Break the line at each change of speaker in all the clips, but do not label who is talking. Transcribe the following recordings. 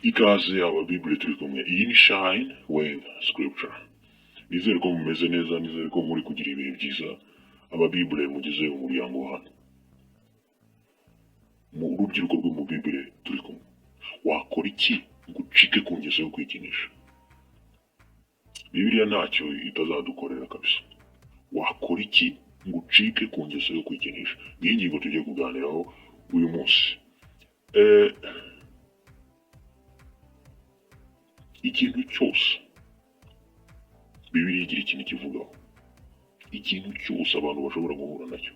Ikaze aba Bible turi kumwe. Iyi ni Shine with Scripture. Nizere ko mumeze neza, nizere ko muri kugira ibihe byiza. Aba Bible mugize umuryango hano, mu rubyiruko rwo mu Bible turi kumwe. Wakora iki ngo ucike ku ngeso yo kwikinisha? Bibiliya ntacyo itazadukorera kabisa. Wakora iki ngo ucike ku ngeso yo kwikinisha? Ngiyi ngingo tugiye kuganiraho uyu munsi. Ikintu cyose Bibiliya igira ikintu kivugaho. Ikintu cyose abantu bashobora guhura nacyo,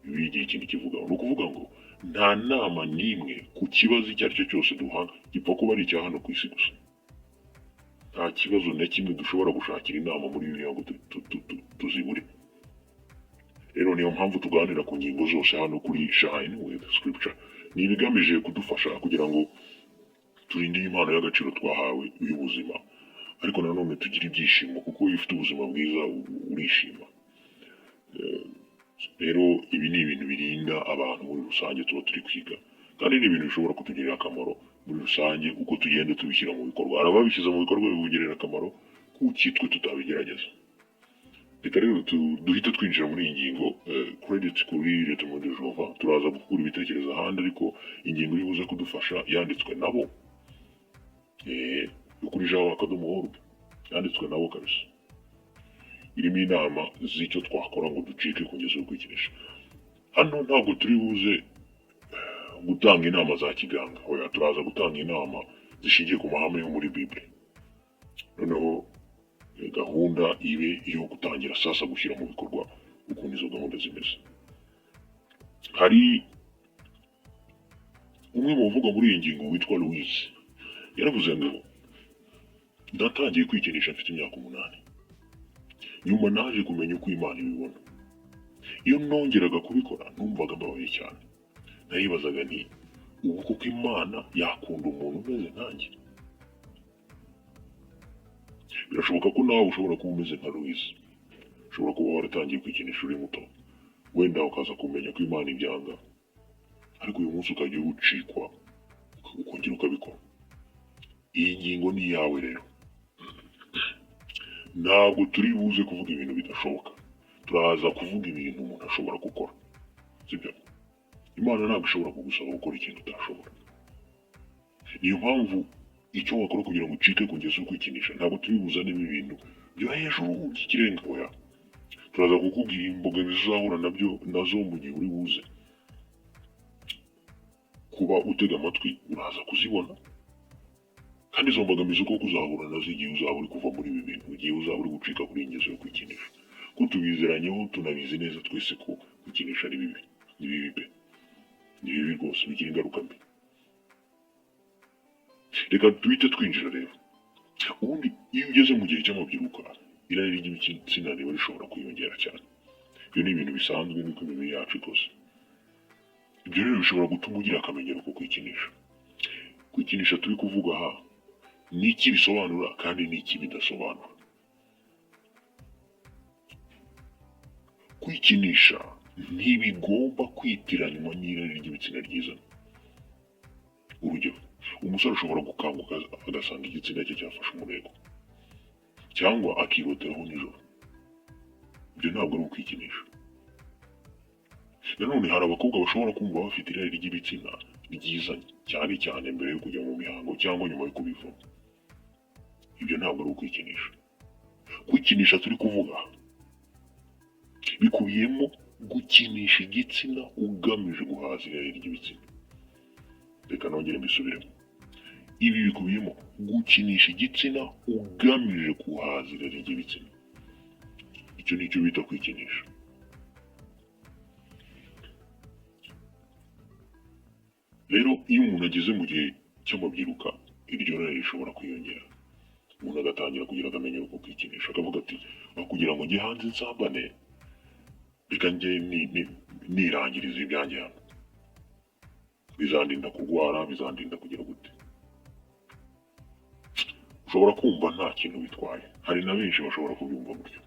Bibiliya igira ikintu kivugaho. Ni ukuvuga ngo nta nama n'imwe ku kibazo icyo ari cyo cyose duhanga gipfa kuba ari icya hano ku isi gusa. Nta kibazo na kimwe dushobora gushakira inama muri Bibiliya ngo tuzibure. Rero niyo mpamvu tuganira ku ngingo zose hano kuri Shine with Scripture. Ni ibigamije kudufasha kugira ngo turinde iyi impano y'agaciro twahawe y'ubuzima, ariko nanone tugire ibyishimo, kuko iyo ufite ubuzima bwiza urishima. Rero ibi ni ibintu birinda abantu muri rusange tuba turi kwiga, kandi ni ibintu bishobora kutugirira akamaro muri rusange uko tugenda tubishyira mu bikorwa. Hari ababishyize mu bikorwa bibugirira akamaro, kuki twe tutabigerageza? Reka rero duhite twinjira muri iyi ngingo. Credit kuri Leta de Jehova. Turaza gukura ibitekerezo ahandi, ariko ingingo iri buze kudufasha yanditswe nabo, yo kuri jw.org, yanditswe nabo kabisa, irimo inama z'icyo twakora ngo ducike ku ngeso yo kwikinisha. Hano ntabwo turi buze gutanga inama za kiganga, oya, turaza gutanga inama zishingiye ku mahame yo muri Bible. Noneho gahunda ibe iyo gutangira sasa gushyira mu bikorwa ukuntu izo gahunda zimeze. Hari umwe mu bavuga muri iyi ngingo witwa Louise, yaravuze ngo: "Natangiye kwikinisha mfite imyaka 8. Nyuma naje kumenya uko Imana ibibona. Iyo nongeraga kubikora numvaga mbabaye cyane. Naribazaga nti: 'Ubu koko Imana yakunda umuntu umeze nkanjye?'" Birashoboka ko nawe ushobora kuba umeze nka Louise. Ushobora kuba waratangiye kwikinisha uri muto, wenda ukaza kumenya ko Imana ibyanga, ariko uyu munsi ukajya uwucikwa ukongera ukabikora. Iyi ngingo ni iyawe. Rero ntabwo turi buze kuvuga ibintu bidashoboka, turaza kuvuga ibintu umuntu ashobora gukora, sibyo? Imana ntabwo ishobora kugusaba gukora ikintu utashobora. Niyo mpamvu icyo wakora kugira ngo ucike ku ngeso yo kwikinisha, ntabwo turi buzanemo ibintu byo hejuru by'ikirenga, oya. Turaza kukubwira imbogamizi uzahura nabyo nazo mu gihe uri buze kuba utega amatwi, uraza kuzibona. Kandi izo mbogamizi uko kuzahura nazo igihe uzaba uri kuva muri ibi bintu, igihe uzaba uri gucika kuri iyi ngeso yo kwikinisha, ko tubizeranyeho, tunabizi neza twese ko kwikinisha ari bibi. Ni bibi pe, ni bibi rwose, bigira ingaruka mbi. Reka duhite twinjira rero. Ubundi iyo ugeze mu gihe cy'amabyiruka, irari ry'ibitsina riba rishobora kwiyongera cyane. Ibyo ni ibintu bisanzwe, niko imibiri yacu ikoze. Ibyo rero bishobora gutuma ugira akamenyero ko kwikinisha. Kwikinisha turi kuvuga aha, ni iki bisobanura kandi ni iki bidasobanura? Kwikinisha ntibigomba kwitiranywa n'irari ry'ibitsina ryizana. Urugero, umusore ashobora gukanguka agasanga igitsina cye cyafashe umurego, cyangwa akiroteraho nijoro. Ibyo ntabwo ari ukwikinisha. Nanone hari abakobwa bashobora kumva bafite irari ry'ibitsina ryizanye, cyane cyane mbere yo kujya mu mihango cyangwa nyuma yo kubivamo. Ibyo ntabwo ari ukwikinisha. Kwikinisha turi kuvuga bikubiyemo gukinisha igitsina ugamije guhaza irari ry'ibitsina. Reka nongere mbisubiremo: ibi bikubiyemo gukinisha igitsina ugamije guhaza irari ry'ibitsina. Icyo ni cyo bita kwikinisha. Rero iyo umuntu ageze mu gihe cy'amabyiruka, iryo rari rishobora kwiyongera, umuntu agatangira kugira akamenyero ko kwikinisha, akavuga ati: "Aho kugira ngo njye hanze nsambane, reka njye nirangiriza ibyanjye hano. Bizandinda kurwara, bizandinda kugira gute." Ushobora kumva nta kintu bitwaye, hari na benshi bashobora kubyumva gutyo,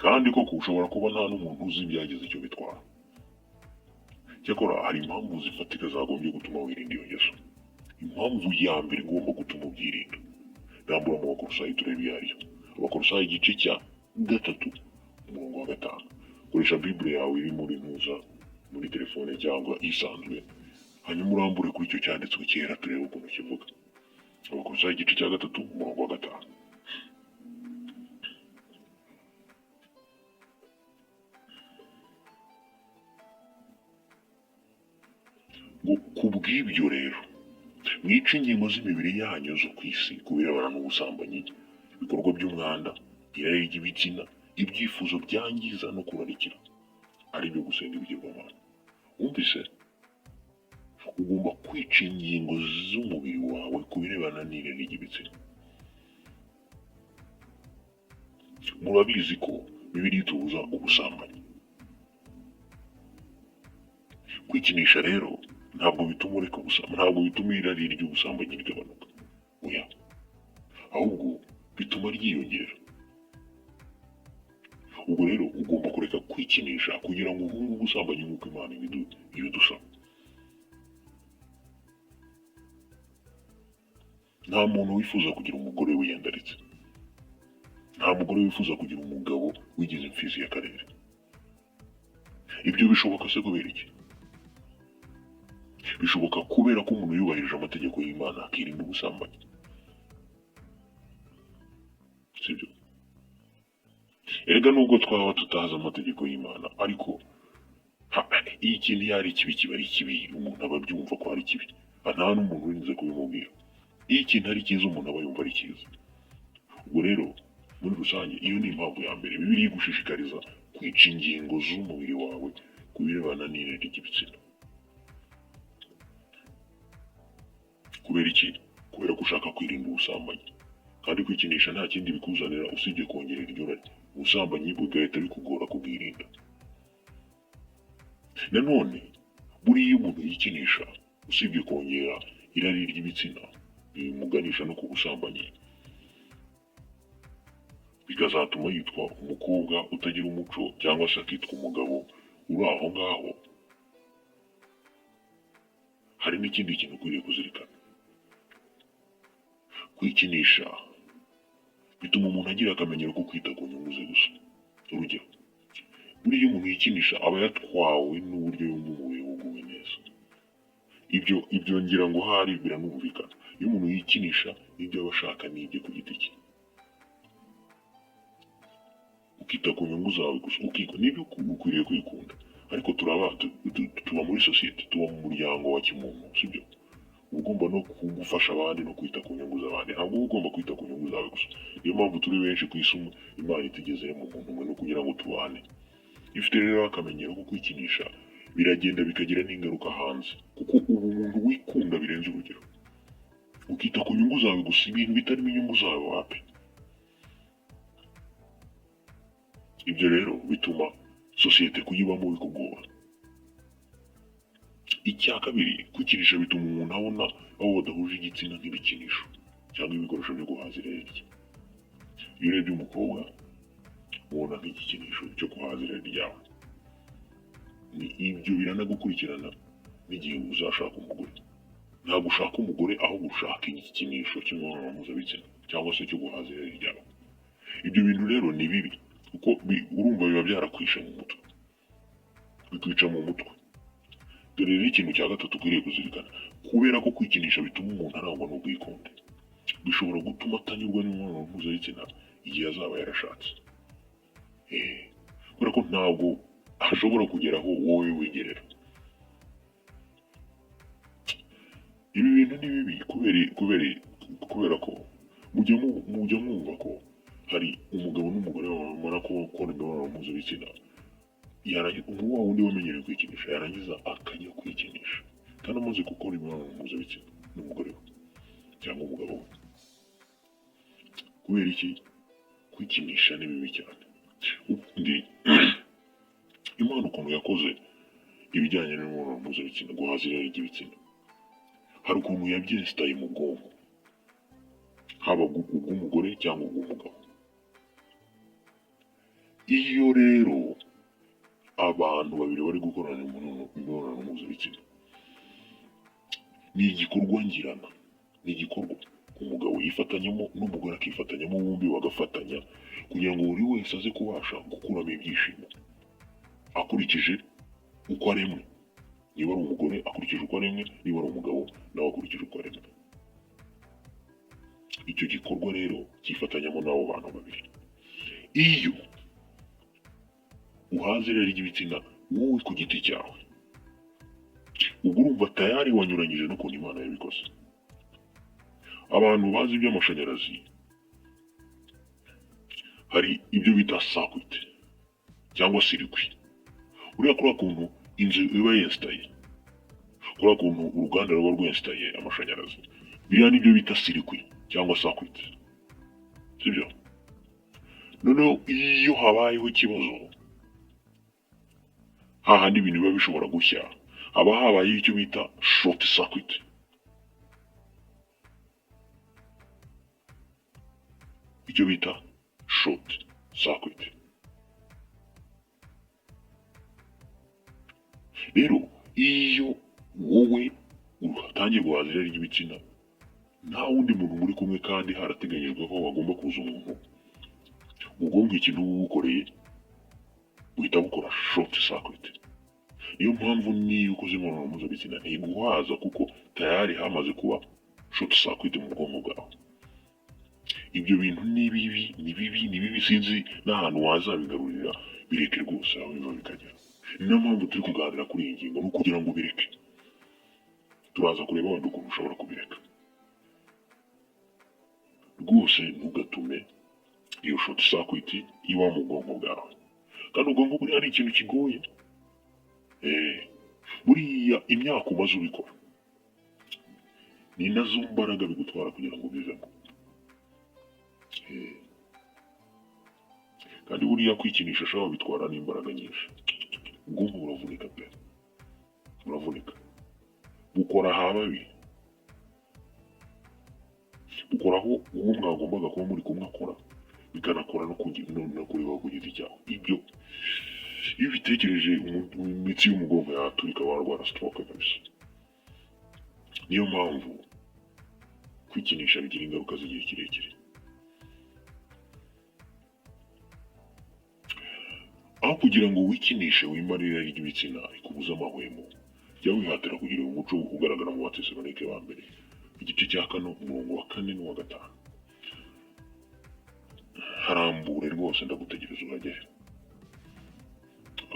kandi koko ushobora kuba nta n'umuntu uzi ibyagize icyo bitwara. Cyakora hari impamvu zifatika zagombye gutuma wirinda iyo ngeso. Impamvu Impamvu ya mbere igomba gutuma ubyirinda, rambura mu Bakolosayi turebe iyo ariyo. Abakolosayi igice cya 3 umurongo wa 5. Koresha Bible yawe iri muri ntuza, muri telefone cyangwa isanzwe, hanyuma urambure kuri icyo cyanditswe cyera turebe ukuntu kivuga. Abakolosayi igice cya 3 umurongo wa 5. Ngo kubw'ibyo rero mwice ingingo z'imibiri yanyu zo ku isi ku birebana n'ubusambanyi, ibikorwa by'umwanda, irari ry'ibitsina, ibyifuzo byangiza no kurarikira, ari byo gusenga ibigirwamana. Wumvise? Ugomba kwica ingingo z'umubiri wawe ku birebana n'irari ry'ibitsina. Murabizi ko Bibiliya itubuza ubusambanyi. Kwikinisha rero ntabwo bituma ureka ubusambanyi, ntabwo bituma irari ry'ubusambanyi rigabanuka, oya, ahubwo bituma ryiyongera. Ubwo rero ugomba kureka kwikinisha kugira ngo uhunge ubusambanyi nk'uko Imana ibidusaba. Nta muntu wifuza kugira umugore wiyandaritse, nta mugore wifuza kugira umugabo wigize imfizi y'akarere. Ibyo bishoboka se kubera iki? Bishoboka kubera ko umuntu yubahirije amategeko y'Imana akirinda ubusambanyi, sibyo? Erega nubwo twaba tutazi amategeko y'Imana, ariko iyo ikintu iyo ari kibi kiba ari kibi, umuntu aba abyumva ko ari kibi, nta n'umuntu urinze kubimubwira. Iyo ikintu ari cyiza umuntu aba yumva ari cyiza. Ubwo rero muri rusange iyo ni impamvu ya mbere Bibiliya igushishikariza kwica ingingo z'umubiri wawe ku birebana n'irari ry'ibitsina. Kubera iki? Kubera ko ushaka kwirinda ubusambanyi. Kandi kwikinisha nta kindi bikuzanira usibye kongera iryo rari. Ubusambanyi bugahita bikugora kubwirinda. Nanone buriya iyo umuntu yikinisha usibye kongera irari ry'ibitsina bimuganisha no ku busambanyi, bikazatuma yitwa umukobwa utagira umuco cyangwa se akitwa umugabo uri aho ngaho. Hari n'ikindi kintu ukwiriye kuzirikana. Kwikinisha bituma umuntu agira akamenyero ko kwita ku nyungu ze gusa. Urugero, buriya umuntu yikinisha aba yatwawe n'uburyo yumva umubiri uguwe neza. Ibyo ngira ngo hari biranumvikana. Iyo umuntu yikinisha ibyo aba ashaka ni ibye ku giti cye, ukita ku nyungu zawe gusa, nibyo ukwiriye kwikunda. Ariko tuba muri sosiyete, tuba mu muryango wa kimuntu, sibyo? Uba ugomba no gufasha abandi no kwita ku nyungu z'abandi, ntabwo uba ugomba kwita ku nyungu zawe gusa. Niyo mpamvu turi benshi ku isi, Imana itigeze irema umuntu umwe, no kugira ngo tubane. Iyo ufite rero akamenyero ko kwikinisha, biragenda bikagira n'ingaruka hanze, kuko uba umuntu wikunda birenze urugero, ukita ku nyungu zawe gusa, ibintu bitarimo inyungu zawe wapi. Ibyo rero bituma sosiyete kuyibamo bikugora. Icya kabiri, kwikinisha bituma umuntu abona abo badahuje igitsina nk'ibikinisho cyangwa ibikoresho byo guhaza irari rye. Iyo urebye umukobwa ubona nk'igikinisho cyo guhaza irari ryawe, ni ibyo biranagukurikirana n'igihe uzashaka umugore. Ntabwo ushaka umugore, ahubwo ushaka igikinisho cy'imibonano mpuzabitsina cyangwa se cyo guhaza irari ryawe. Ibyo bintu rero ni bibi, kuko urumva biba byarakwishe mu mutwe, bikwica mu mutwe. Dore rero ikintu cya gatatu ukwiriye kuzirikana, kubera ko kwikinisha bituma umuntu arangwa n'ubwikunde, bishobora gutuma atanyurwa n'imibonano mpuzabitsina igihe azaba yarashatse. Kubera ko ntabwo ashobora kugera aho wowe wigerera. Ibi bintu ni bibi kubera ko mujya mwumva ko hari umugabo n'umugore bamara gukora imibonano mpuzabitsina, wa wundi wamenyereye kwikinisha yarangiza akajya kwikinisha, kandi amaze gukora imibonano mpuzabitsina n'umugore we cyangwa umugabo we. Kubera iki? Kwikinisha ni bibi cyane. Ubundi Imana ukuntu yakoze ibijyanye n'imibonano mpuzabitsina, guhaza irari ry'ibitsina, hari ukuntu yabyesitaye mu bwonko, haba ubw'umugore cyangwa ubw'umugabo. Iyo rero abantu babiri bari gukorana imibonano mpuzabitsina, ni igikorwa ngirana. Ni igikorwa umugabo yifatanyamo n'umugore akifatanyamo, bombi bagafatanya kugira ngo buri wese aze kubasha gukuramo ibyishimo akurikije uko aremwe. Niba ari umugore akurikije uko aremwe, niba ari umugabo nawe akurikije uko aremwe. Icyo gikorwa rero cyifatanyamo n'abo bantu babiri. Iyo uhaze irari ry'ibitsina wowe ku giti cyawe, ubwo urumva tayari wanyuranyije n'ukuntu Imana yabikoze. Abantu bazi iby'amashanyarazi, hari ibyo bita circuit cyangwa circuit. Uriya kuriya kuntu inzu iba yesitaye, kuriya kuntu uruganda ruba rwesitaye amashanyarazi, biriya nibyo bita circuit cyangwa circuit, sibyo? Noneho iyo habayeho ikibazo, hahandi ibintu biba bishobora gushya, haba habayeho icyo bita short circuit. Icyo bita short circuit rero, iyo wowe utangiye guhaza irari ry'ibitsina nta wundi muntu muri kumwe, kandi harateganyijwe ko hagomba kuza umuntu, ubwonko ikintu uba ubukoreye buhita bukora short circuit. Niyo mpamvu niyo ukoze imibonano mpuzabitsina ntiguhaza, kuko tayari hamaze kuba short circuit mu bwonko bwawe. Ibyo bintu ni bibi, ni bibi, ni bibi, sinzi n'ahantu wazabigarurira. Bireke rwose aho biva bikagera. Ni nayo mpamvu turi kuganira kuri iyi ngingo, ni ukugira ngo ubireke. Turaza kureba wenda ukuntu ushobora kubireka. Rwose ntugatume iyo short circuit iba mu bwonko bwawe. Kandi ubwonko buriya ni ikintu kigoye. Buriya imyaka umaze ubikora ni nazo mbaraga bigutwara kugira ngo ubivemo. Kandi buriya kwikinisha shaho bitwara n'imbaraga nyinshi. Ubwonko buravunika pe, buravunika, bukora ahababi, bukoraho uwo mwagombaga kuba muri kumwe akora, bikanakora no kureba ku giti cyawe. Ibyo iyo ubitekereje, imitsi y'umugongo yaturika, warwara stroke kabisa. Niyo mpamvu kwikinisha bigira ingaruka z'igihe kirekire. Aho kugira ngo wikinishe wimare irari ry'ibitsina rikubuze amahwemo, jya wihatira kugira uyu muco ugaragara mu Batesalonike ba mbere igice cya 4 umurongo wa 4 n'uwa 5. Harambure rwose, ndagutegereza uhagere.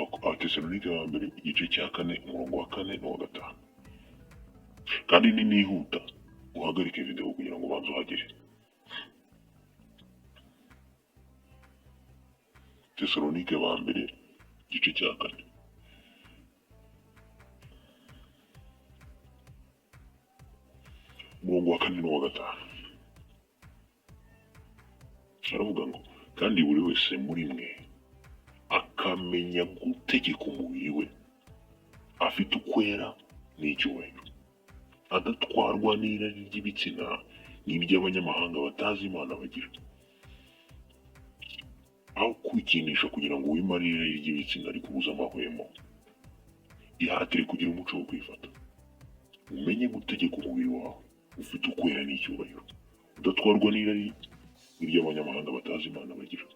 Abatesalonike ba mbere igice cya 4 umurongo wa 4 n'uwa 5. Kandi nihuta uhagarike video kugira ngo ubanze uhagere. Tesalonike ba mbere igice cya 4. Umurongo wa 4 n'uwa 5. Aravuga ngo kandi buri wese muri mwe akamenya gutegeka umubiri we afite ukwera n'icyubahiro, adatwarwa n'irari ry'ibitsina n'iry'abanyamahanga batazi Imana bagira. Aho kwikinisha kugira ngo wimare irari ry'ibitsina rikubuza amahwemo, ihatire kugira umuco wo kwifata, umenye gutegeka umubiri wawe ufite ukwera n'icyubahiro, udatwarwa n'irari n'iry'abanyamahanga batazi Imana bagira.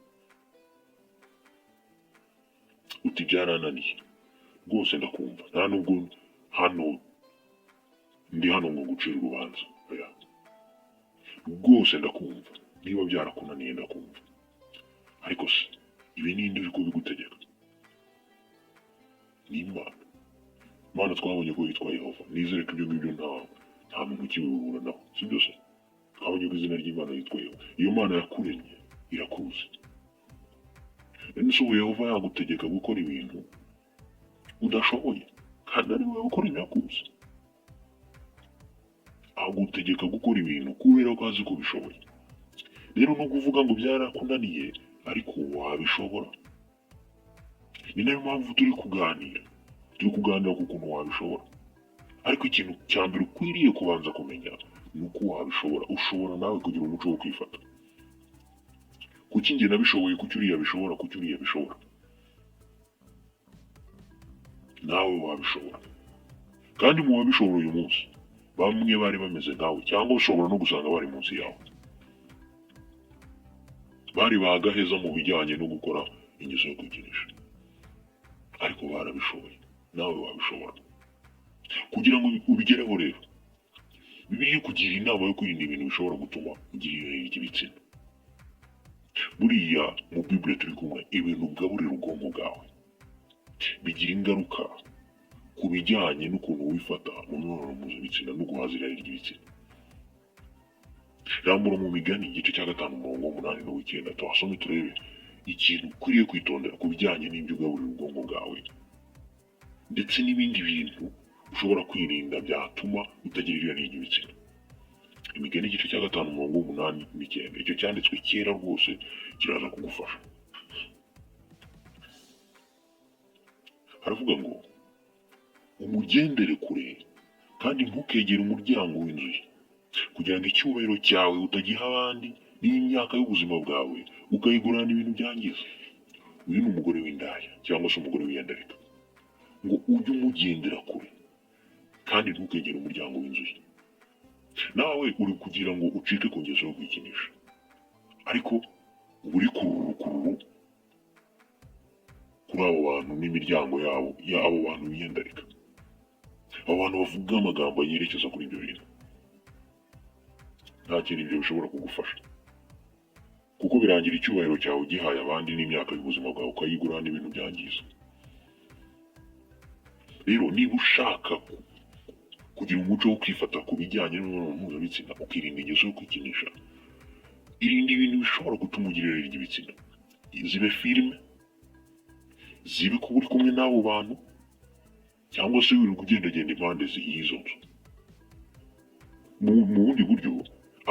Uti byarananiye rwose, ndakumva. Nta nubwo hano ndi hano ngo gucira urubanza, oya. Rwose ndakumva, niba byarakunaniye ndakumva. Ariko se ibi ninde uri kubigutegeka? Ni Imana. Imana twabonye ko yitwa Yehova. Nizere ko ibyo ngibyo nta muntu ukibihura naho, si byo se? Twabonye ko izina ry'Imana yitwa Yehova. Iyo Mana yakuremye irakuzi. None se ubu Yehova yagutegeka gukora ibintu udashoboye, kandi ari wowe ukuremye akuzi? Agutegeka gukora ibintu kubera ko azi ko ubishoboye. Rero no kuvuga ngo byarakunaniye, ariko wabishobora. Ni nayo mpamvu turi kuganira, turi kuganira ku kuntu wabishobora. Ariko ikintu cya mbere ukwiriye kubanza kumenya ni uko wabishobora. Ushobora nawe kugira umuco wo kwifata. Kuki njye nabishoboye, kuki uriya bishobora, kuki uriya bishobora? Nawe wabishobora. Kandi mu wabishobora uyu munsi Bamwe bari bameze nkawe, cyangwa ushobora no gusanga bari munsi yawe, bari bagaheza mu bijyanye no gukora ingeso yo kwikinisha, ariko barabishoboye, nawe wabishobora. Kugira ngo ubigereho rero, Bibiliya ikugira inama yo kwirinda ibintu bishobora gutuma ugira irari ry'ibitsina. Buriya mu Bibure turi kumwe, ibintu ugaburira ubwonko bwawe bigira ingaruka ku bijyanye n'ukuntu wifata mu mibonano mpuzabitsina no guhaza irari ry'ibitsina. Rambura mu Migani igice cya 5, umurongo w'8 n'uw'icyenda, tuhasome turebe ikintu ukwiriye kwitondera ku bijyanye n'ibyo ugaburira ubwonko bwawe, ndetse n'ibindi bintu ushobora kwirinda byatuma utagira irari ry'ibitsina. Imigani igice cya 5, umurongo w'8 n'icyenda. Icyo cyanditswe kera rwose, kiraza kugufasha. Haravuga ngo: "Umugendere kure kandi ntukegere umuryango w'inzu ye, kugira ngo icyubahiro cyawe utagiha abandi, n'imyaka y'ubuzima bwawe ukayigurana ibintu byangiza." Uyu ni umugore w'indaya cyangwa se umugore w'iyandarika. Ngo ujye umugendera kure kandi ntukegere umuryango w'inzu ye. Nawe uri kugira ngo ucike ku ngeso yo kwikinisha, ariko uba uri kururu kururu kuri abo bantu n'imiryango yabo, y'abo bantu biyandarika, abo bantu bavuga amagambo yerekeza kuri ibyo bintu. Nta kintu ibyo bishobora kugufasha, kuko birangira icyubahiro cyawe ugihaye abandi n'imyaka y'ubuzima bwawe ukayigura n'ibintu byangiza. Rero niba ushaka kugira umuco wo kwifata ku bijyanye n'imibonano mpuzabitsina, ukirinda ingeso yo kwikinisha, irinde ibintu bishobora gutuma ugira irari ry'ibitsina, zibe filime, zibe kuba uri kumwe n'abo bantu, cyangwa se wirirwa ugendagenda impande y'izo nzu. Mu bundi buryo,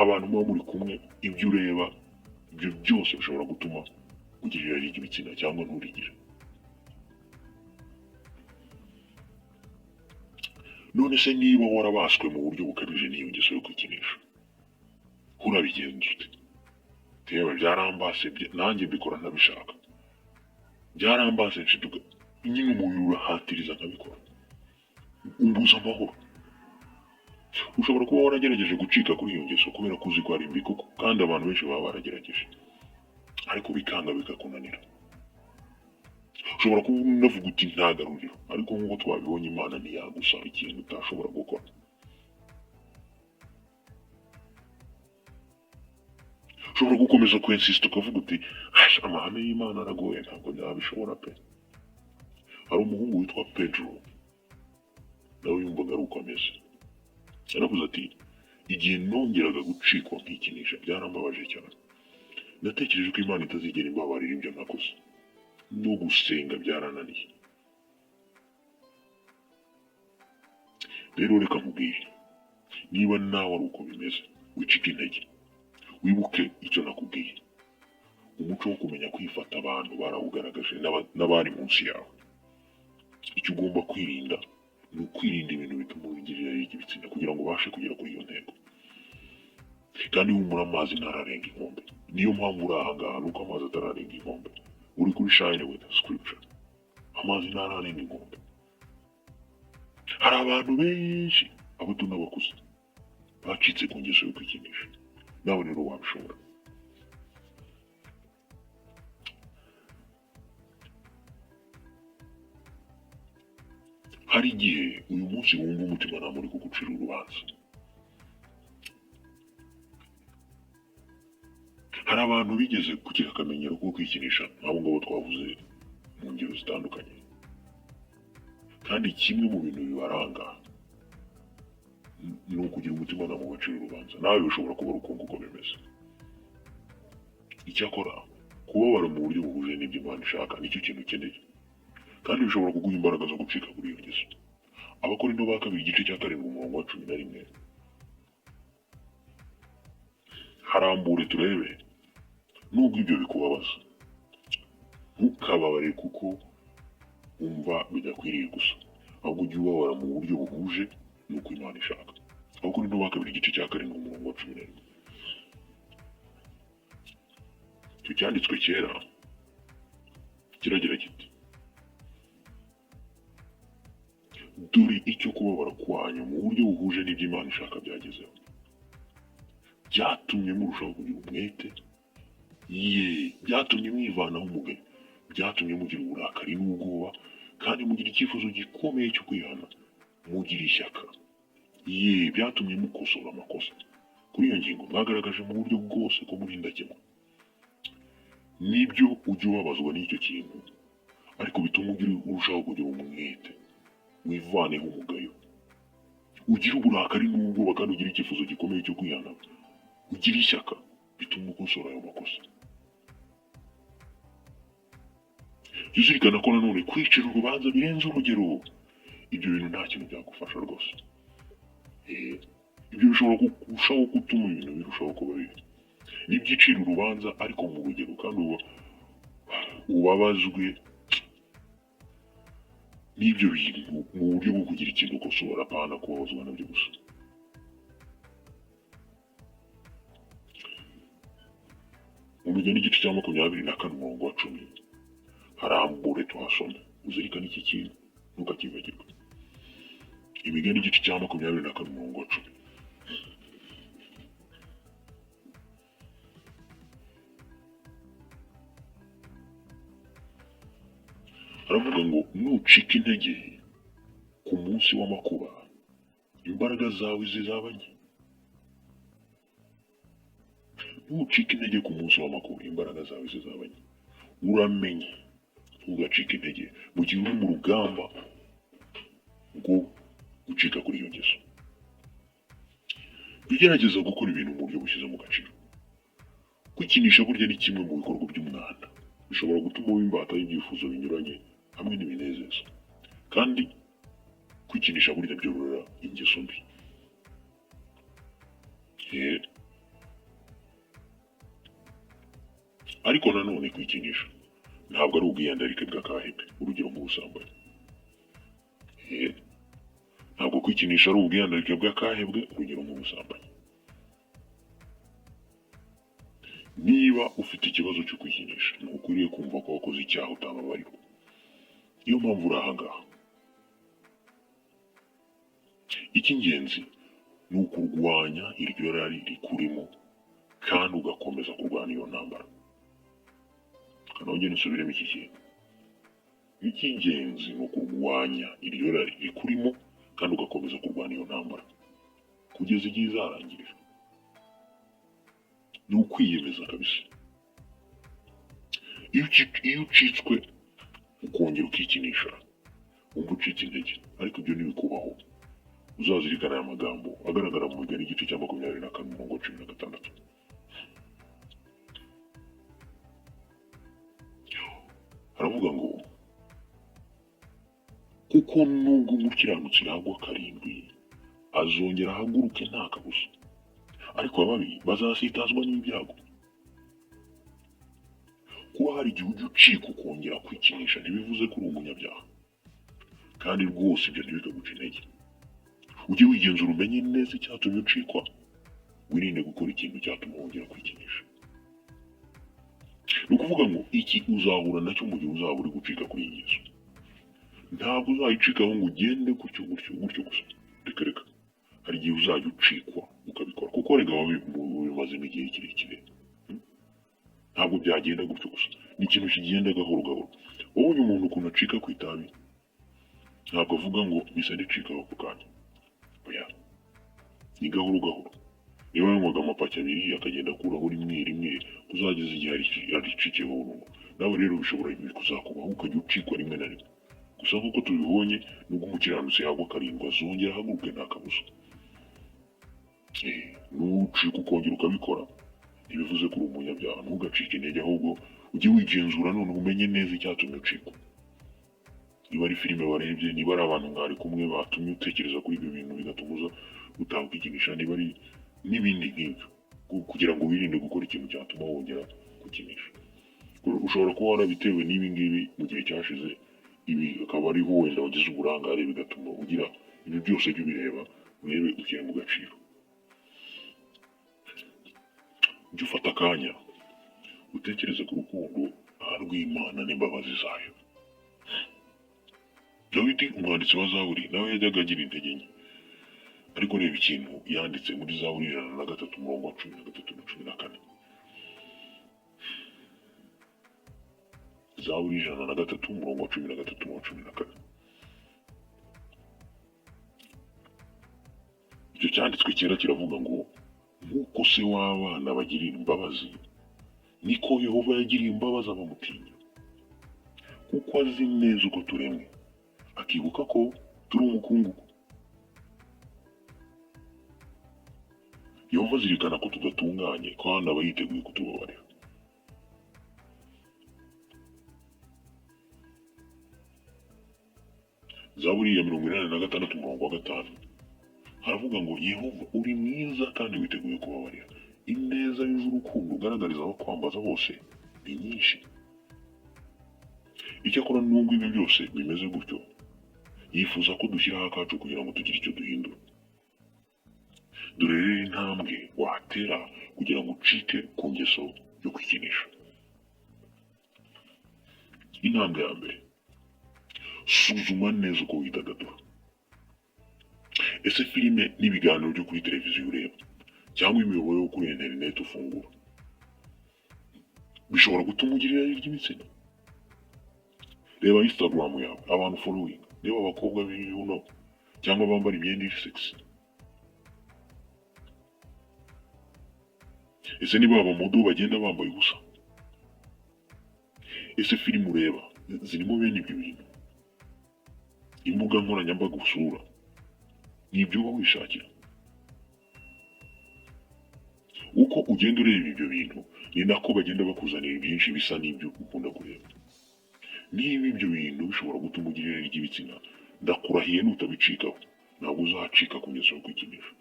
abantu muba muri kumwe, ibyo ureba, ibyo byose bishobora gutuma ugira irari ry'ibitsina cyangwa nturigire. None se niba warabaswe mu buryo bukabije n'iyo ngeso yo kwikinisha, urabigenza ute? Yewe, byarambase, nanjye mbikora ntabishaka, byarambase, nshiduka nyine umubiri urahatiriza nkabikora, umbuza amahoro. Ushobora kuba waragerageje gucika kuri iyo ngeso kubera ko uzi ko ari mbi koko, kandi abantu benshi baba baragerageje ariko bikanga, bikakunanira. Ushobora kuba unavuga uti: "Nta garuriro." Ariko nk'uko twabibonye, Imana ntiyagusaba ikintu utashobora gukora. Ushobora gukomeza kwensisita ukavuga uti: "Asha, amahame y'Imana aragoye, ntabwo nabishobora pe." Hari umuhungu witwa Pedro, nawe yumvaga ari uko ameze. Yaravuze ati: "Igihe nongeraga gucikwa nkikinisha, byarambabaje cyane. Natekereje ko Imana itazigera imbabarira ibyo nakoze. No gusenga byarananiye." Rero reka nkubwire, niba nawe ari uko bimeze, wicike intege. Wibuke icyo nakubwiye: umuco wo kumenya kwifata abantu barawugaragaje n'abari munsi yawe. Icyo ugomba kwirinda ni ukwirinda ibintu bituma ugira irari ry'ibitsina kugira ngo ubashe kugera kuri iyo ntego. Kandi humura, amazi ntararenga inkombe. Niyo mpamvu uri aha ngaha, ni uko amazi atararenga inkombe. Uri kuri Shine with Scripture. Amazi ntararenga inkombe. Hari abantu benshi, abato n'abakuze, bacitse ku ngeso yo kwikinisha. Nawe rero wabishobora. Hari igihe uyu munsi wumva umutimanama uri kugucira urubanza. Hari abantu bigeze kugira akamenyero ko kwikinisha, nk'abo ngabo twavuze mu ngero zitandukanye, kandi kimwe mu bintu bibaranga ni ukugira umutimanama ubacira urubanza. Nawe bishobora kuba ari uko nguko bimeze. Icyakora kubabara mu buryo buhuje n'ibyo Imana ishaka nicyo kintu ukeneye, kandi bishobora kuguha imbaraga zo gucika kuri iyo ngeso. Abakorinto ba kabiri igice cya 7, umurongo wa 11, harambure turebe. Nubwo ibyo bikubabaza, ntukababare kuko wumva bidakwiriye gusa, ahubwo ujye ubabara mu buryo buhuje n'uko Imana ishaka. Abakorinto ba kabiri igice cya 7, umurongo wa 11. Icyo cyanditswe kera kiragira kiti: Dore icyo kubabara kwanyu mu buryo buhuje n'ibyo Imana ishaka byagezeho. Byatumye murushaho kugira umwete, ye byatumye mwivanaho umugayo, byatumye mugira uburakari n'ubwoba, kandi mugira icyifuzo gikomeye cyo kwihana, mugira ishyaka, ye byatumye mukosora amakosa. Kuri iyo ngingo mwagaragaje mu buryo bwose ko muri indakemwa. Nibyo, ujya ubabazwa n'icyo kintu, ariko bituma urushaho kugira umwete, wivaneho umugayo, ugire uburakari n'ubwoba, kandi ugire icyifuzo gikomeye cyo kwihana, ugire ishyaka, bituma ukosora ayo makosa. Jya uzirikana ko nanone kwicira urubanza birenze urugero, ibyo bintu nta kintu byagufasha rwose. Ibyo bishobora kurushaho gutuma ibintu birushaho kuba bibi. Nibyicira urubanza ariko mu rugero, kandi ubabazwe n'ibyo bintu mu buryo bwo kugira ikintu ukosora, apana kubabazwa nabyo gusa. Mu Migani igice cya 24 umurongo wa 10 harambure tuhasome, uzirikane iki kintu ntukakibagirwe. Imigani igice cya 24 umurongo wa 10. Haravuga ngo nucika intege ku munsi w'amakuba, imbaraga zawe zizaba nke. Nucika intege ku munsi w'amakuba, imbaraga zawe zizaba nke. Uramenye ntugacike intege mu gihe uri mu rugamba rwo gucika kuri iyo ngeso. Jya ugerageza gukora ibintu mu buryo bushyize mu gaciro. Kwikinisha burya ni kimwe mu bikorwa by'umwanda, bishobora gutuma uba imbata y'ibyifuzo binyuranye hamwe n'ibinezeza. Kandi kwikinisha burya byorora ingeso mbi. Ariko nanone kwikinisha ntabwo ari ubwiyandarike bw'akahebwe, urugero nk'ubusambanyi. Ntabwo kwikinisha ari ubwiyandarike bw'akahebwe, urugero nk'ubusambanyi. Niba ufite ikibazo cyo kwikinisha, ntukwiriye kumva ko wakoze icyaha utababarirwa. Niyo mpamvu uri aha ngaha. Icy'ingenzi ni ukurwanya iryo rari rikurimo, kandi ugakomeza kurwana iyo ntambara. Nongere nsubiremo iki kintu. Icy'ingenzi ni ukurwanya iryo rari rikurimo, kandi ugakomeza kurwana iyo ntambara kugeza igihe izarangirira. Ni ukwiyemeza kabisa. Iyo ucitswe ukongera ukikinisha, wumva ucitse intege, ariko ibyo ntibikubaho. Uzazirikana aya magambo agaragara mu Migani igice cya 24 umurongo wa 16. Haravuga ngo kuko nubwo umukiranutsi yagwa karindwi, azongera ahaguruke nta kabuza, ariko ababi bazasitazwa n'ibyago. Kuba hari igihe ujya ucika ukongera kwikinisha ntibivuze ko uri umunyabyaha, kandi rwose ibyo ntibikaguca intege. Ujye wigenzura umenye neza icyatumye ucikwa, wirinde gukora ikintu cyatuma wongera kwikinisha. Ni ukuvuga ngo iki uzahura nacyo mu gihe uzaba uri gucika kuri iyi ngeso. Ntabwo uzayicikaho ngo ugende gutyo gutyo gutyo gusa, reka reka. Hari igihe uzajya ucikwa ukabikora, kuko rega wabimazemo igihe kirekire. Ntabwo byagenda gutyo gusa, ni ikintu kigenda gahoro gahoro. Wabonye umuntu ukuntu acika ku itabi, ntabwo avuga ngo mpise ndicikaho ako kanya, oya, ni gahoro gahoro. Niba yanywaga amapaki abiri akagenda akuraho rimwe rimwe, kuzageza igihe aricikiyeho burundu. Nawe rero bishobora kuzakubaho ukajya ucikwa rimwe na rimwe. Gusa nk'uko tubibonye, nubwo umukiranutsi yagwa karindwi azongera ahaguruke nta kabuza. Nucika ukongera ukabikora ntibivuze ko uri umunyabyaha, ntugacike intege, ahubwo ujye wigenzura noneho umenye neza icyatumye ucikwa. Niba ari filime warebye, niba ari abantu mwari kumwe batumye utekereza kuri ibyo bintu bigatuma uza utaha ukikinisha, niba ari n'ibindi nk'ibyo, kugira ngo wirinde gukora ikintu cyatuma wongera gukinisha. Ushobora kuba warabitewe n'ibi ngibi mu gihe cyashize, ibi akaba ariho wenda wagize uburangare bigatuma ugira ibi byose. Jya ubireba urebe ushyire mu gaciro. Jya ufata akanya utekereze ku rukundo rw'Imana n'imbabazi zayo. Dawidi, umwanditsi wa Zaburi, nawe yajyaga agira intege nke. Ariko reba ikintu yanditse muri Zaburi 103, umurongo wa 13 na 14. Zaburi 103, umurongo wa 13 n'uwa 14. Icyo cyanditswe cyera kiravuga ngo: "Nk'uko se w'abana bagirira imbabazi, niko Yehova yagiriye imbabazi abamutinya, kuko azi neza uko turemwe, akibuka ko turi umukungugu." Yehova azirikana ko tudatunganye, kandi aba yiteguye kutubabarira. Zaburi ya 86, umurongo wa 5, haravuga ngo: "Yehova, uri mwiza kandi witeguye kubabarira, ineza yuje urukundo ugaragariza abakwambaza bose ni nyinshi." Icyakora nubwo ibyo byose bimeze gutyo, yifuza ko dushyiraho akacu kugira ngo tugire icyo duhindura. Dore rero intambwe watera kugira ngo ucike ku ngeso yo kwikinisha. Intambwe ya mbere: suzuma neza uko widagadura. Ese filime n'ibiganiro byo kuri televiziyo ureba cyangwa imiyoboro yo kuri interineti ufungura bishobora gutuma ugira irari ry'ibitsina? Reba Instagram yawe, abantu following, niba abakobwa b'ibibuno cyangwa bambara imyenda iri sexy. Ese niba abamodel bagenda bambaye ubusa? Ese filime ureba zirimo bene ibyo bintu? Imbuga nkoranyambaga usura ni ibyo uba wishakira? Uko ugenda ureba ibyo bintu, ni nako bagenda bakuzanira ibyinshi bisa n'ibyo ukunda kureba. Niba ibyo bintu bishobora gutuma ugira irari ry'ibitsina, ndakurahiye, nutabicikaho ntabwo uzacika ku ngeso yo kwikinisha.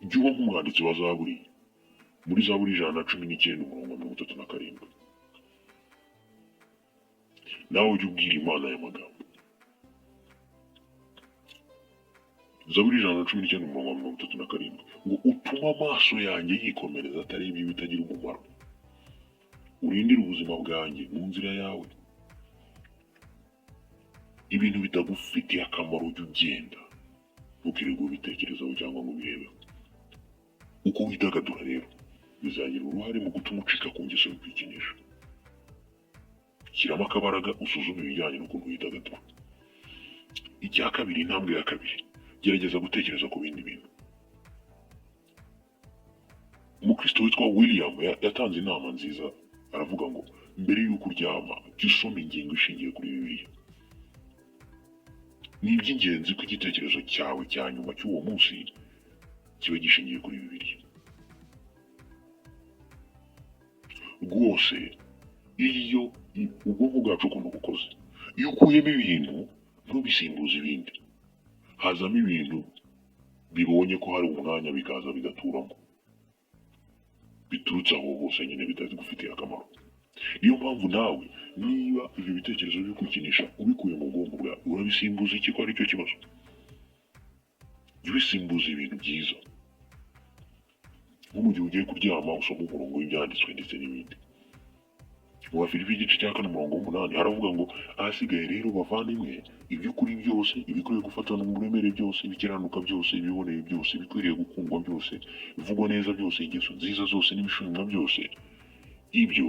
Jya uba nk'umwanditsi wa Zaburi, muri Zaburi 119, umurongo wa 37. Nawe ujye ubwira Imana aya magambo. Zaburi 119, umurongo wa 37, ngo: "Utume amaso yanjye yikomereza atareba ibitagira umumaro, urindire ubuzima bwanjye mu nzira yawe." Ibintu bitagufitiye akamaro ujye ugenda, ntukirirwe ubitekerezaho cyangwa ngo ubirebeho. Uko widagadura rero bizagira uruhare mu gutuma ucika ku ngeso yo kwikinisha. Shyiramo akabaraga usuzume ibijyanye n'ukuntu widagadura. Icya kabiri, intambwe ya kabiri: gerageza gutekereza ku bindi bintu. Umukristo witwa William yatanze inama nziza, aravuga ngo: "Mbere y'uko uryama, jya usoma ingingo ishingiye kuri Bibiliya. Ni iby'ingenzi ko igitekerezo cyawe cya nyuma cy'uwo munsi kiba gishingiye kuri Bibiliya." Rwose iyo ubwonko bwacu ukuntu bukoze, iyo ukuyemo ibintu ntubisimbuze ibindi, hazamo ibintu bibonye ko hari umwanya, bikaza bigaturamo, biturutse aho hose nyine bitagufitiye akamaro. Niyo mpamvu nawe niba ibyo bitekerezo byo kwikinisha ubikuye mu bwonko bwawe, urabisimbuza iki ko aricyo kibazo? Jya ubisimbuza ibintu byiza, nko mu gihe ugiye kuryama usoma umurongo w'ibyanditswe ndetse n'ibindi. Mu Bafilipi igice cya 4, umurongo wa 8, haravuga ngo: "Ahasigaye rero bavandimwe, iby'ukuri byose, ibikwiriye gufatana uburemere byose, ibikiranuka byose, ibiboneye byose, ibikwiriye gukundwa byose, ibivugwa neza byose, ingeso nziza zose n'ibishimwa byose, ibyo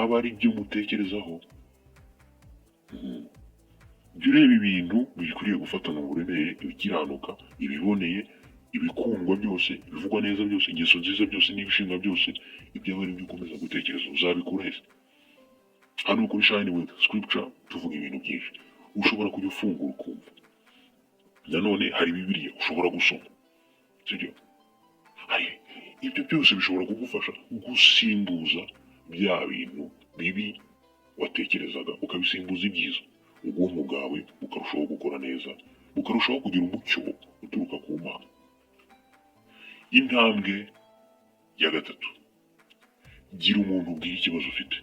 aba ari byo mutekerezaho." Jya ureba ibintu bikwiriye gufatana uburemere, ibikiranuka, ibiboneye, ibikundwa byose, ibivugwa neza byose, ingeso nziza byose n'ibishimwa byose, ibyo aba ari byo ukomeza gutekereza. Uzabikura he? Hano kuri Shine with Scripture tuvuga ibintu byinshi. Ushobora kujya ufungura ukumva. Nanone hari Bibiliya ushobora gusoma, sibyo? Hari ibyo byose bishobora kugufasha gusimbuza bya bintu bibi watekerezaga, ukabisimbuza ibyiza, ubwonko bwawe bukarushaho gukora neza, bukarushaho kugira umucyo uturuka ku Mana. Intambwe ya gatatu: gira umuntu ubwira ikibazo ufite.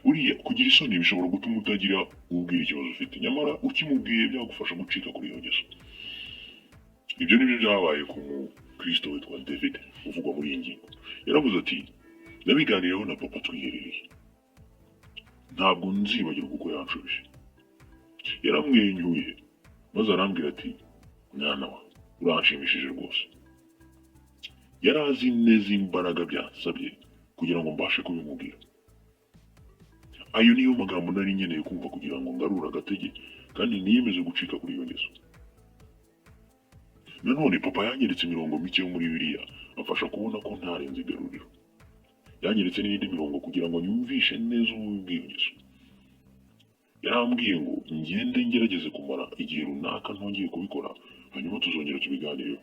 Buriya kugira isoni bishobora gutuma utagira ubwira ikibazo ufite, nyamara ukimubwiye byagufasha gucika kuri iyo ngeso. Ibyo nibyo byabaye ku mukristo. Umukristo witwa David uvugwa muri iyi ngingo yaravuze ati: "Nabiganiyeho na papa twiherereye. Ntabwo nzibagirwa uko yanshubije. Yaramwenyuye maze arambwira ati: 'Mwana wa, uranshimishije rwose.' Yari azi neza imbaraga byansabye kugira ngo mbashe kubimubwira. Ayo niyo magambo nari nkeneye kumva kugira ngo ngarure agatege kandi niyemeze gucika kuri iyo ngeso. Nanone papa yanyeretse imirongo mike yo muri Bibiliya, amfasha kubona ko ntarenze igaruriro. Yanyeretse n'indi mirongo kugira ngo nyumvishe neza ububi bw'iyo ngeso. Yarambwiye ngo ngende ngerageze kumara igihe runaka ntongeye kubikora, hanyuma tuzongera tubiganireho.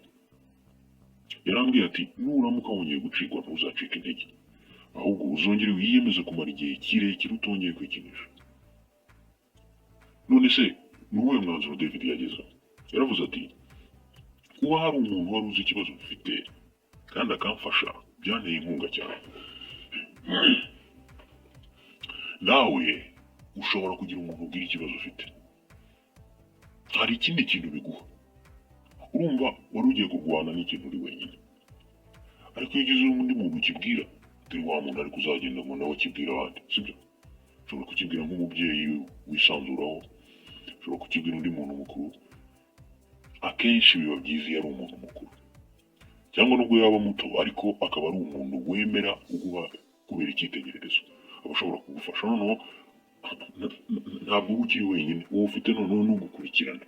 Yarambwiye ati: 'Nuramuka wongeye gucikwa, ntuzacike intege, ahubwo uzongere wiyemeze kumara igihe kirekire utongeye kwikinisha.'" None se ni uwuhe mwanzuro David yagezeho? Yaravuze ati: "Kuba hari umuntu wari uzi ikibazo mfite kandi akamfasha byanteye inkunga cyane." Nawe ushobora kugira umuntu ubwira ikibazo ufite. Hari ikindi kintu biguha. Urumva, wari ugiye kurwana n'ikintu uri wenyine, ariko iyo ugize undi muntu ukibwira, dore wa muntu ari kuzagenda ngo nawe akibwira abandi, sibyo? Ushobora kukibwira nk'umubyeyi wisanzuraho, ushobora kukibwira undi muntu mukuru. Akenshi biba byiza iyo ari umuntu mukuru, cyangwa nubwo yaba muto ariko akaba ari umuntu wemera uguha kubera icyitegererezo, aba ashobora kugufasha. Noneho ntabwo uba ukiri wenyine, uwo ufite noneho nugukurikirana,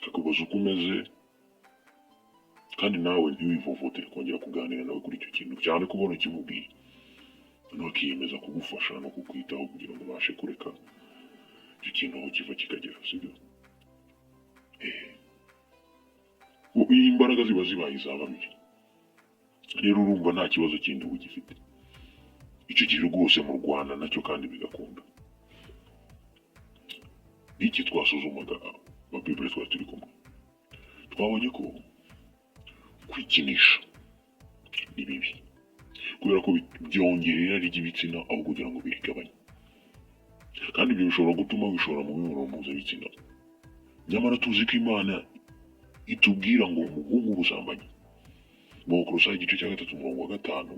akakubaza uko umeze, kandi nawe ntiwivovotere kongera kuganira nawe kuri icyo kintu, cyane ko ubona ukimubwiye, noneho akiyemeza kugufasha no kukwitaho kugira ngo ubashe kureka icyo kintu aho kiva kikagera, sibyo? Iyo imbaraga ziba zibaye iza babiri rero, urumva nta kibazo kindi uba ugifite. Icyo gihe rwose murwana nacyo kandi bigakunda. N'iki twasuzumaga ba Bibure twari turi kumwe? Twabonye ko kwikinisha ni bibi kubera ko byongera irari ry'ibitsina aho kugira ngo birigabanye, kandi ibyo bishobora gutuma wishora mu mibonano mpuzabitsina. Nyamara tuzi ko Imana itubwira ngo muhunge ubusambanyi. Mu Bakolosayi igice cya 3 umurongo wa 5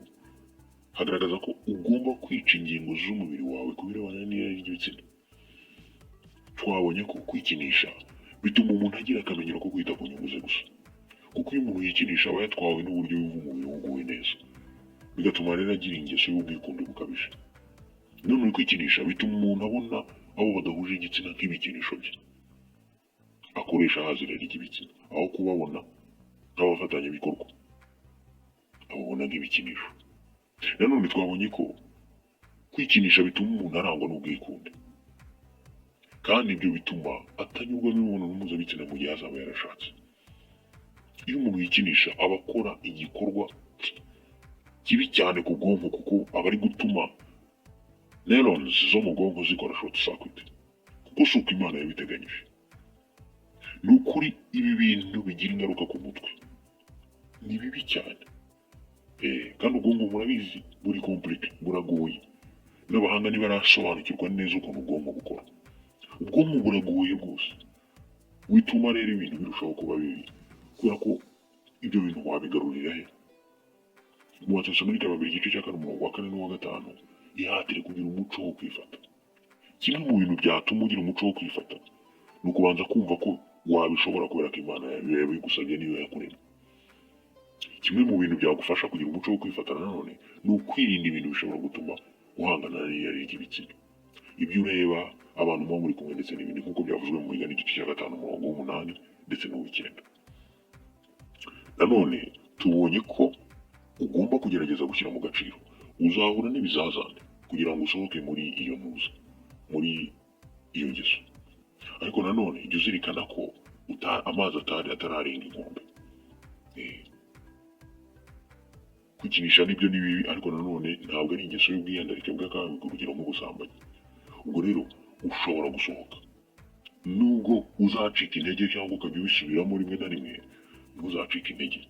hagaragaza ko ugomba kwica ingingo z'umubiri wawe ku birebana n'irari ry'ibitsina. Twabonye ko kwikinisha bituma umuntu agira akamenyero ko kwita ku nyungu ze gusa, kuko iyo umuntu yikinisha aba yatwawe n'uburyo yumva umubiri we uguwe neza, bigatuma rero agira ingeso y'ubwikunde bukabije. None kwikinisha bituma umuntu abona abo badahuje igitsina nk'ibikinisho bye akoresha ahaza irari ry'ibitsina, aho kubabona nk'abafatanyabikorwa ababona nk'ibikinisho. Nanone twabonye ko kwikinisha bituma umuntu arangwa n'ubwikunde, kandi ibyo bituma atanyurwa n'imibonano mpuzabitsina mu gihe azaba yarashatse. Iyo umuntu yikinisha aba akora igikorwa kibi cyane ku bwonko, kuko aba ari gutuma neurons zo mu bwonko zikora short circuit, kuko si uko Imana yabiteganyije. Ni ukuri ibi bintu bigira ingaruka ku mutwe, ni bibi cyane. Kandi ubwonko murabizi buri compliqué, buragoye, n'abahanga ntibarasobanukirwa neza ukuntu ubwonko bukora. Ubwonko buragoye rwose. Wituma rero ibintu birushaho kuba bibi, kubera ko ibyo bintu wabigarurira he? Mu Batesalonike 2 igice cya 4 umurongo wa 4 n'uwa 5: "Ihatire kugira umuco wo kwifata." Kimwe mu bintu byatuma ugira umuco wo kwifata ni ukubanza kumva ko wabishobora, kubera ko Imana yabigusabye, niyo yakuremye. Kimwe mu bintu byagufasha kugira umuco wo kwifata nanone ni ukwirinda ibintu bishobora gutuma uhangana n'irari ry'ibitsina, ibyo ureba, abantu muba muri kumwe ndetse n'ibindi, nk'uko byavuzwe mu Migani igice cya 5 umurongo w'8 ndetse n'uw'icyenda. Nanone tubonye ko ugomba kugerageza gushyira mu gaciro. Uzahura n'ibizazane kugira ngo usohoke muri iyo ntuza, muri iyo ngeso, ariko nanone jya uzirikana ko amazi atari atararenga inkombe. Kwikinisha nibyo ni bibi, ariko nanone ntabwo ari ingeso y'ubwiyandarike bw'akaga, urugero nk'ubusambanyi. Ubwo rero ushobora gusohoka, nubwo uzacika intege cyangwa ukajya ubisubiramo rimwe na rimwe, ntuzacike intege.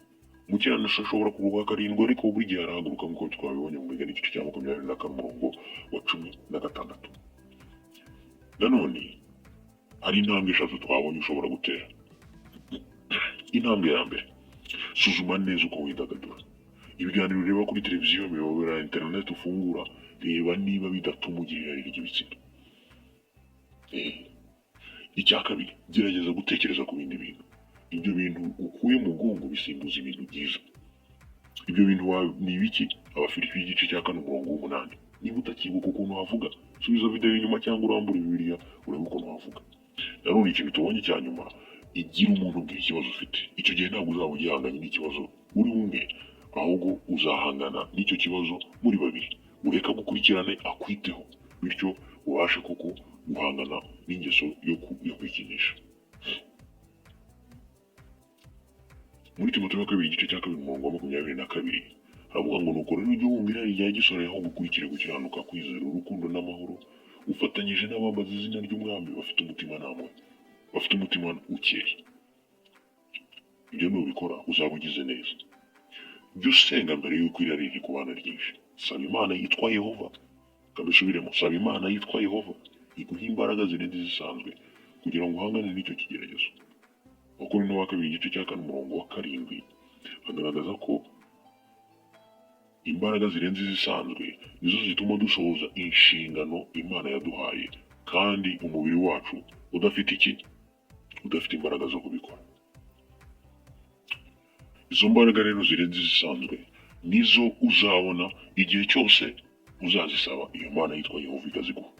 Umukiranutsi ashobora kuruhuka karindwi, ariko buri gihe arahaguruka, nk'uko twabibonye mu Migani igice cya 24 umurongo wa 16. Nanone hari intambwe eshatu twabonye ushobora gutera. Intambwe ya mbere: Suzuma neza uko widagadura. Ibiganiro ureba kuri televiziyo, imiyoboro ya interineti ufungura, reba niba bidatuma ugira irari ry'ibitsina. Icya kabiri, gerageza gutekereza ku bindi bintu. Ibyo bintu ukuye mu bwonko bisimbuza ibintu byiza. Ibyo bintu ni ibiki? Abafilipi igice cya 4 umurongo w'8. Niba utakibuka ukuntu havuga, subiza videwo inyuma cyangwa urambure Bibiliya urebe ukuntu havuga. Nanone ikintu tubonye cya nyuma, igira umuntu ubwira ikibazo ufite. Icyo gihe ntabwo uzaba ugihanganye n'ikibazo uri umwe, ahubwo uzahangana n'icyo kibazo muri babiri. Ureka agukurikirane, akwiteho, bityo ubashe koko guhangana n'ingeso yo kwikinisha. Muri Timoteyo wa kabiri igice cya 2 umurongo wa 22 haravuga ngo: "Nuko rero ujye wumva irari rya gisore, aho gukurikira gukiranuka, kwizera, urukundo n'amahoro, ufatanyije n'abambaza izina ry'Umwami bafite umutimanama, bafite umutima ukeye." Ibyo nubikora uzaba ugize neza. Jya usenga mbere y'uko irari rikubana ryinshi. Saba Imana yitwa Yehova. Kabisubiremo: saba Imana yitwa Yehova iguha imbaraga zirenze izisanzwe kugira ngo uhangane n'icyo kigeragezo. Abakorinto wa kabiri igice cya 4 umurongo wa 7 hagaragaza ko imbaraga zirenze izisanzwe nizo zituma dusohoza inshingano Imana yaduhaye, kandi umubiri wacu udafite iki? Udafite imbaraga zo kubikora. Izo mbaraga rero zirenze izisanzwe nizo uzabona igihe cyose uzazisaba iyo Mana yitwa Yehova ikaziguha.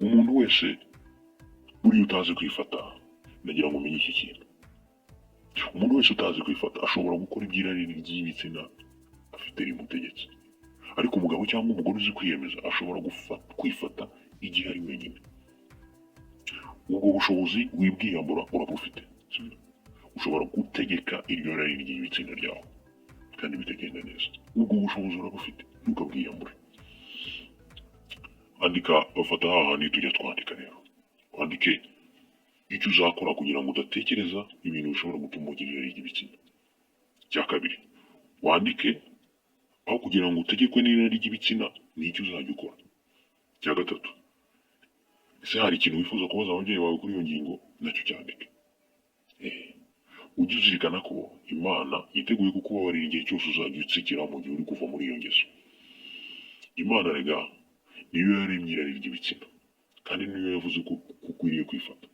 Umuntu wese buriya utazi kwifata, ndagira ngo umenye iki kintu: umuntu wese utazi kwifata ashobora gukora iby'irari ry'ibitsina afite rimutegetse, ariko umugabo cyangwa umugore uzi kwiyemeza ashobora kwifata igihe ari wenyine. Ubwo bushobozi wibwiyambura, urabufite, sibyo? Ushobora gutegeka iryo rari ry'ibitsina ryawe kandi bikagenda neza. Ubwo bushobozi urabufite, ntukabwiyambure. Andika, bafata hahandi tujya twandika rero, wandike icyo uzakora kugira ngo udatekereza ibintu bishobora gutuma ugira irari ry'ibitsina. Icya kabiri, wandike aho kugira ngo utegekwe n'irari ry'ibitsina ni icyo uzajya ukora. Icya gatatu, ese hari ikintu wifuza kubaza ababyeyi bawe kuri iyo ngingo? Nacyo cyandike. Ujye uzirikana ko Imana yiteguye kukubabarira igihe cyose uzajya utsikira mu gihe uri kuva muri iyo ngeso. Imana rega niyo yaremye irari ry'ibitsina, kandi niyo yavuze ko ukwiriye kwifata.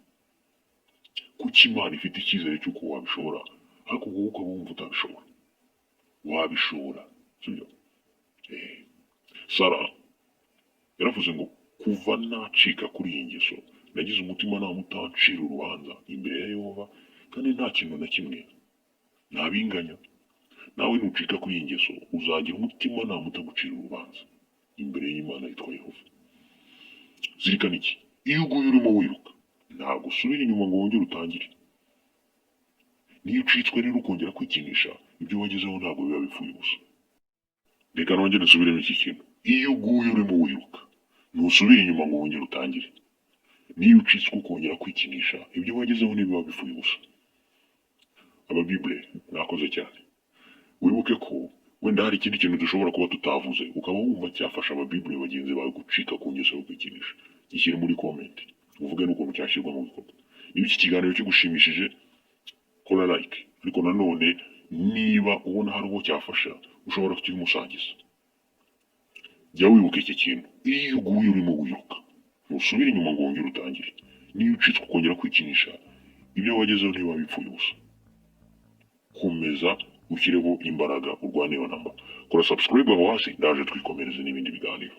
Kuki Imana ifite icyizere cy'uko wabishobora, ariko wowe ukaba wumva utabishobora? Wabishobora, sibyo? Sara yaravuze ngo: "Kuva nacika kuri iyi ngeso, nagize umutimanama utancira urubanza imbere ya Yehova, kandi nta kintu na kimwe ntabinganya." Nawe nucika kuri iyi ngeso uzagira umutimanama utagucira urubanza imbere y'Imana yitwa Yehova. Zirikana iki: iyo uguye urimo wiruka, ntabwo usubira inyuma ngo wongere utangire. Niyo ucitswe rero ukongera kwikinisha, ibyo wagezeho ntabwo biba bipfuye ubusa. Reka nongere nsubiremo iki kintu: iyo uguye urimo wiruka, ntusubira inyuma ngo wongere utangire. Niyo ucitswe ukongera kwikinisha, ibyo wagezeho ntibiba bipfuye ubusa. Ababibure, mwakoze cyane. Wibuke ko wenda hari ikindi kintu dushobora kuba tutavuze, ukaba wumva cyafasha ababibure bagenzi bawe gucika ku ngeso yo kwikinisha. Gishyire muri comment, uvuge n'ukuntu cyashyirwa mu bikorwa. Niba iki kiganiro kigushimishije, kora like, ariko nanone niba ubona hari uwo cyafasha, ushobora kukimusangiza. Jya wibuka iki kintu: iyo uguye urimo wiruka, ntusubire inyuma ngo wongere utangire. Niyo ucitswe ukongera kwikinisha, ibyo wagezeho ntibiba bipfuye ubusa. Komeza ushyireho imbaraga, urwane iyo ntambara. Kora subscribe aho hasi, ndaje twikomereze n'ibindi biganiro.